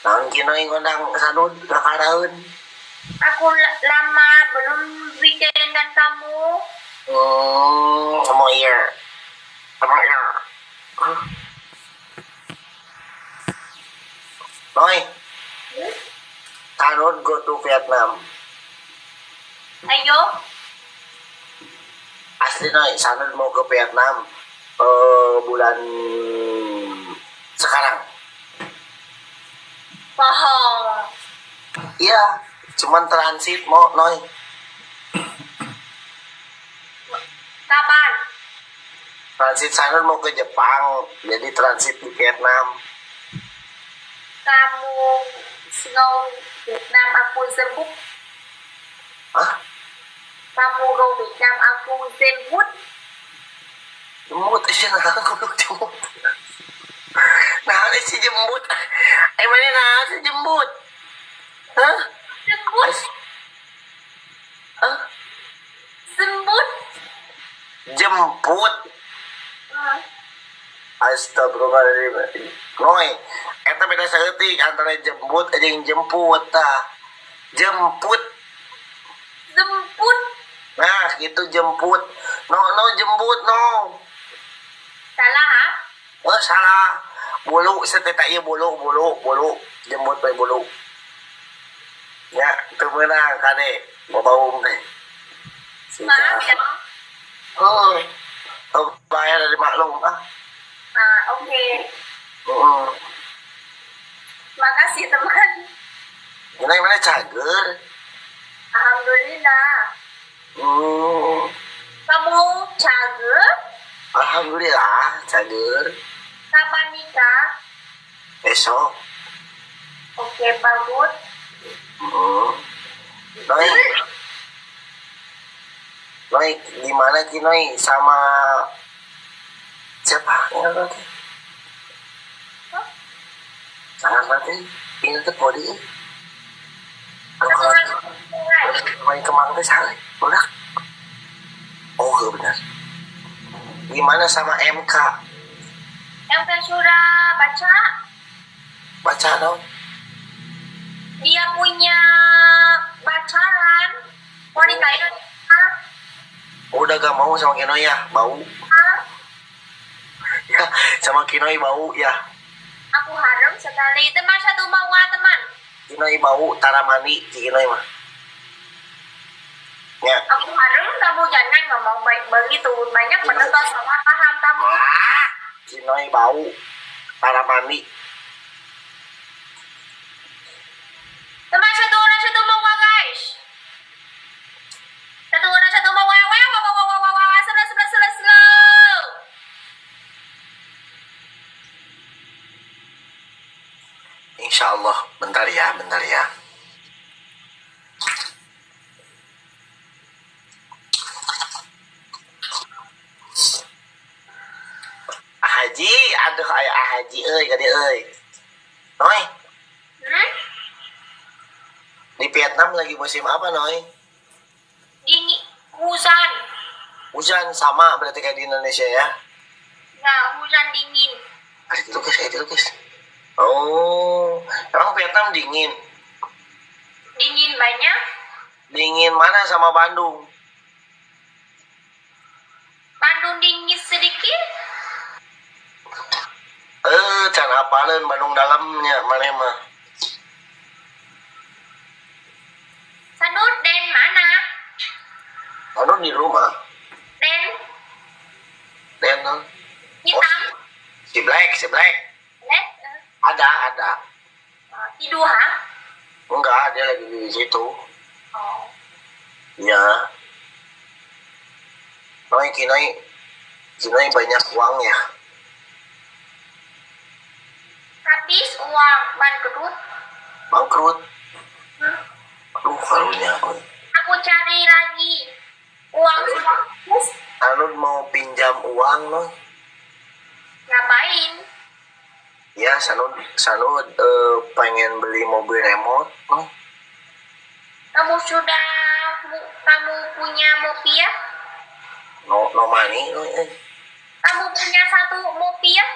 Naon Kinoy ngondang Sanud ka karaeun? Aku lama belum bicara dengan kamu. Ngomong iya. Ngomong iya. Noy, Sanud go to Vietnam. Ayo. Asli Noy, Sanud mau ke Vietnam bulan sekarang. Bohong. Iya, cuman transit mau Noy. Kapan? Transit Sanud mau ke Jepang, jadi transit di Vietnam. Kamu go Việt Nam aku jemput. Hah? Kamu go Việt Nam aku jemput. Jemput sih, nah aku jemput. Nah, si jemput. Mana nah si jemput? Hah? Jemput. Hah? Jemput. Jemput. Astagfirullahaladzim. Noy, eta beda saeutik antara jemput jeung jemput tah. Jemput. Jemput. Nah, gitu jemput. No, no jemput no. Salah ha? Oh, salah. Bulu seteta ieu bulu bulu bulu jemput we bulu. Ya, teu meunang kade babaung teh. Maaf ya. Oh, oh, bayar dari maklum ah. Ah, oke. Okay. Makasih teman. Ini mana cager? Alhamdulillah. Kamu cager? Alhamdulillah cager. Kapan nikah? Besok. Oke, bagus. Noi, Noi, gimana Kinoy sama siapa? Nggak. Sangat nanti ini tuh body. Main kemang teh salah, udah. Oh, benar. Gimana sama MK? MK sudah baca? Baca dong. Dia punya pacaran wanita Indonesia. Udah gak mau sama Kinoy ya, bau. Hah? Ya, sama Kinoy bau ya. Aku harum sekali. Teman satu mau teman. Kinoy bau taramani si Kinoy mah. Ya. Aku harum, kamu jangan ngomong baik begitu. Banyak penonton salah paham kamu. Ah, Kinoy bau taramani. Teman satu orang satu mau guys. Satu orang satu mau wow wow wow wow wow wow sebelah sebelah sebelah slow. Insya Allah, bentar ya, bentar ya. Haji, aduh ayah Haji euy kadi euy. Noy. Di Vietnam lagi musim apa, Noy? Dingin, hujan. Hujan sama berarti kayak di Indonesia ya? Ya, hujan dingin. Ada guys, ada guys. Oh, emang Vietnam dingin? Dingin banyak. Dingin mana sama Bandung? Bandung dingin sedikit. Can apaleun Bandung dalamnya mana mah? Sanut Den mana? Sanut di rumah. Den? Den non? Hitam. Oh, si Black, si Black. Black? Ada, ada. Tidur ha? Enggak, dia lagi di situ. Oh. Iya. Noi, Kinoy, Kinoy banyak uang ya. Habis uang bangkrut. Bangkrut? Aduh, karunya aku. Aku cari lagi uang sudah habis. Anu mau pinjam uang loh. Ngapain? Ya, Sanud pengen beli mobil remote. Oh. Kamu sudah, kamu punya mobil ya? No, no money. No, eh. Kamu punya satu mobil ya?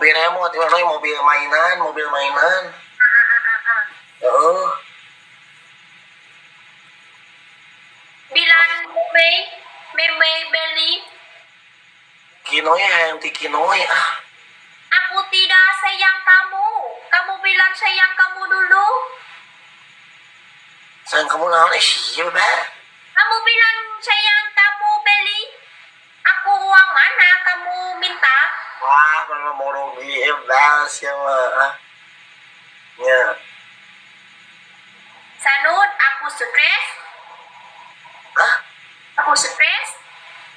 Mobil remote, ieu mobil mainan, mobil mainan. Heeh. Bilang meme, meme beli. Kinoy hayang ti Kinoy ah. Aku tidak sayang kamu. Kamu bilang sayang kamu dulu. Sayang kamu naon eh sia be. Kamu bilang sayang kamu beli. Aku uang mana kamu minta? Wah, mana mau rugi eh sia mah ah. Nya. Sanud, aku stres. Hah? Aku stres.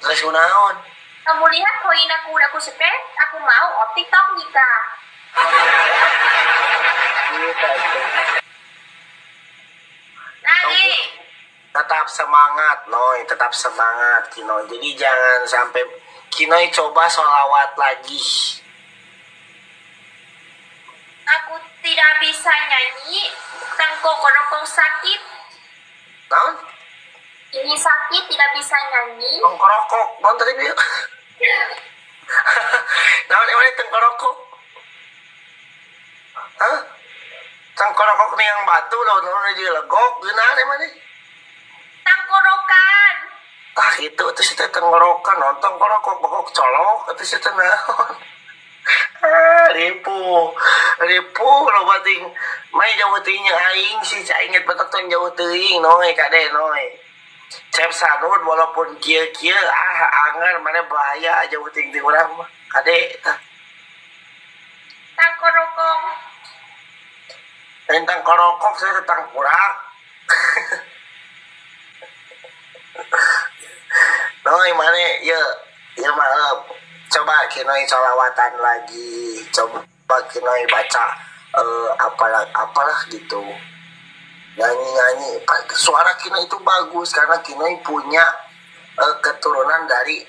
Stres kunaon? Kamu lihat koin aku udah aku stres. Aku mau off TikTok nikah. Lagi. Tetap semangat, Noy. Tetap semangat, Kinoy. Jadi jangan sampai Kinoy coba sholawat lagi. Aku tidak bisa nyanyi. Tenggorokong sakit. Naon? Ini sakit tidak bisa nyanyi. Tengkorokok. Naon tadi dia? Naon emang tengkorokok? Hah? Tengkorokok nih yang batu loh, naon aja legok, gimana emang nih? Tenggorokan. Ah gitu, terus itu tenggorokan, nonton korokok, bokok colok, terus itu naon. Ah, ripu, ripu loba ting, mai jauh teuing aing sih, cai inget betul tong jauh teuing, noy kade noy. Cep Sanud walaupun kieu-kieu ah angan mana bahaya jauh teuing ti urang mah kade tah. Tengkorokong. Tentang korokok saya tentang kurak. Noy mana ya ya maaf coba Kinoy sholawatan lagi, coba Kinoy baca apalah apalah gitu, nyanyi nyanyi. Suara Kinoy itu bagus karena Kinoy punya keturunan dari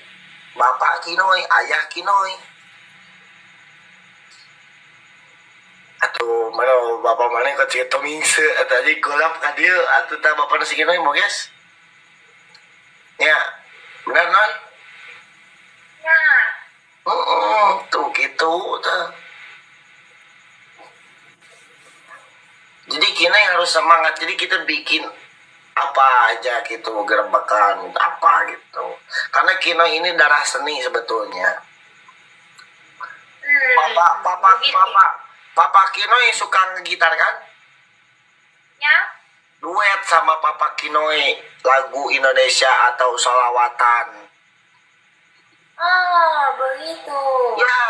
bapak Kinoy, ayah Kinoy. Atau mana bapak mana kok cerita mingse atau aja golap ka dieu atuh tah bapak si Kinoy mau guys. Ya, benar Noy? Ya. Tuh gitu tuh. Jadi kita yang harus semangat. Jadi kita bikin apa aja gitu, gerebekan apa gitu. Karena Kinoy ini darah seni sebetulnya. Papa papa papa papa Kinoy suka ngegitar kan? Ya. Duet sama Papa Kinoy lagu Indonesia atau sholawatan. Oh, begitu. Ya.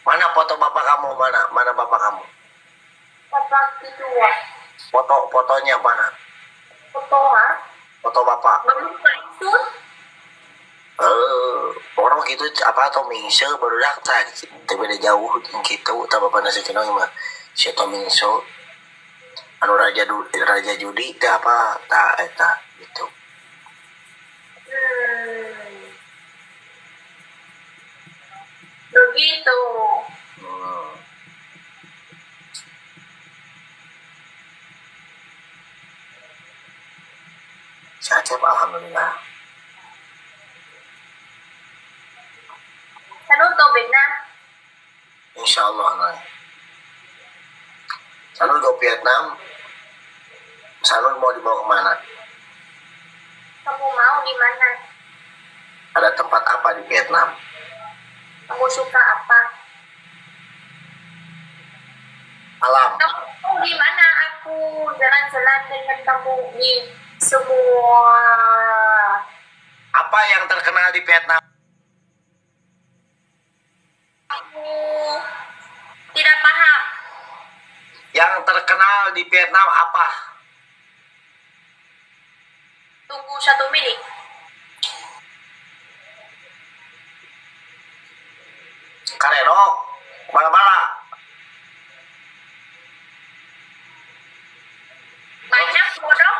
Mana foto bapak kamu? Mana? Mana bapak kamu? Bapak kedua. Foto-fotonya mana? Foto ha? Foto bapak. Belum pensiun. Orang gitu apa atau mingse baru daftar. Tapi beda jauh gitu. Tak bapak nasi Kinoy mah. Si Tomingso. Anu raja raja judi teh apa tak eta gitu. Begitu. Si Acep alhamdulillah. Sanud go Vietnam. Insya Allah Nay. Sanud go Vietnam. Sanud mau dibawa kemana? Kamu mau di mana? Ada tempat apa di Vietnam? Kamu suka apa? Alam. Kamu mau di mana? Aku jalan-jalan dengan kamu di semua. Apa yang terkenal di Vietnam? Aku tidak paham. Yang terkenal di Vietnam apa? Tunggu 1 menit. Karerok, bala-bala. Banyak kodok.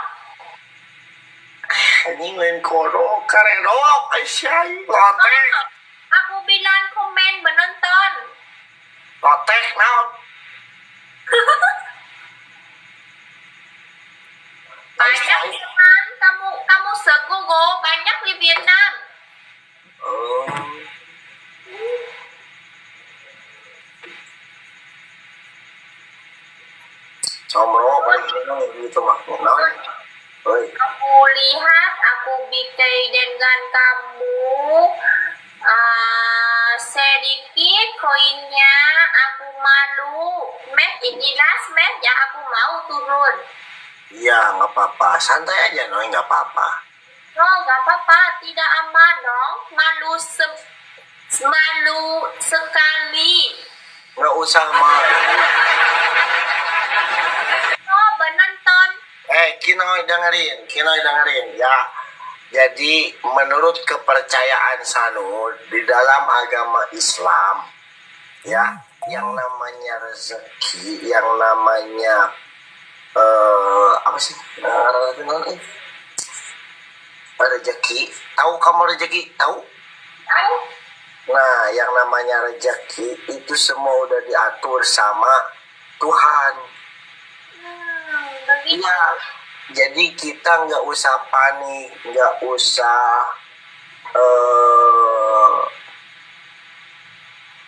Anjing lain kodok, karerok, aisyah, lotek. Aku bilang komen menonton. Lotek, naon? Banyak teman, kamu se-Google banyak di Vietnam. Gitu mah. Naon? Oi. Aku lihat, aku bikin dengan kamu sedikit koinnya, aku malu. Met, ini last met ya, aku mau turun. Iya, nggak apa-apa. Santai aja, Noy, nggak apa-apa. Oh, nggak apa-apa, tidak aman dong. Malu malu sekali. Nggak usah malu. Oh, penonton. Kinoy dengerin, Kinoy dengerin ya. Jadi menurut kepercayaan Sanur di dalam agama Islam, ya, yang namanya rezeki, yang namanya apa sih? Rezeki. Tahu kamu rezeki? Tahu? Tahu. Nah, yang namanya rezeki itu semua udah diatur sama Tuhan. Iya. Jadi kita nggak usah panik, nggak usah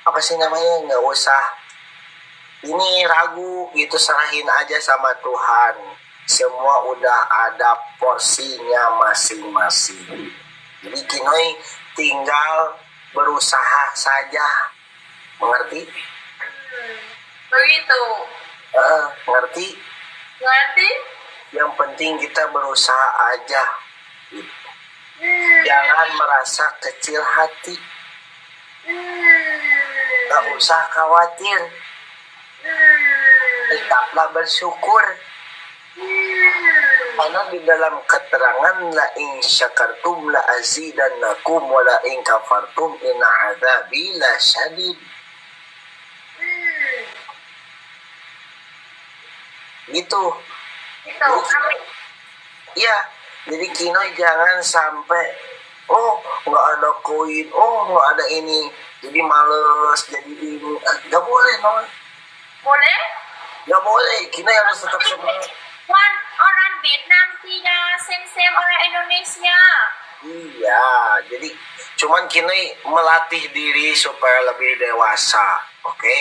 apa sih namanya, nggak usah ini ragu gitu, serahin aja sama Tuhan. Semua udah ada porsinya masing-masing. Jadi Kinoy tinggal berusaha saja, mengerti? Begitu. Ngerti? Ngerti? Yang penting kita berusaha aja. Jangan merasa kecil hati. Gak usah khawatir. Tetaplah bersyukur. Karena di dalam keterangan la in syakartum la azidannakum wa la in kafartum inna adzabi la syadid. Gitu. Gitu. Iya, jadi Kinoy jangan sampai oh nggak ada koin, oh nggak ada ini, jadi males, jadi ini, nggak boleh, no. Boleh? Nggak boleh, Kinoy harus tetap semangat. One orang Vietnam tidak same orang Indonesia. Iya, jadi cuman Kinoy melatih diri supaya lebih dewasa, oke? Okay?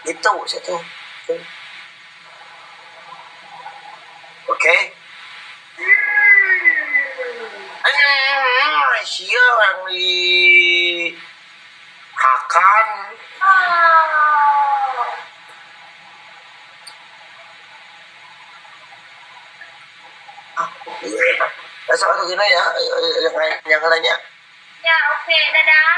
Itu satu. Oke? Sia yang di hakan. Iya. Besok atau gimana ya? Yang lainnya. Ya, oke, dadah.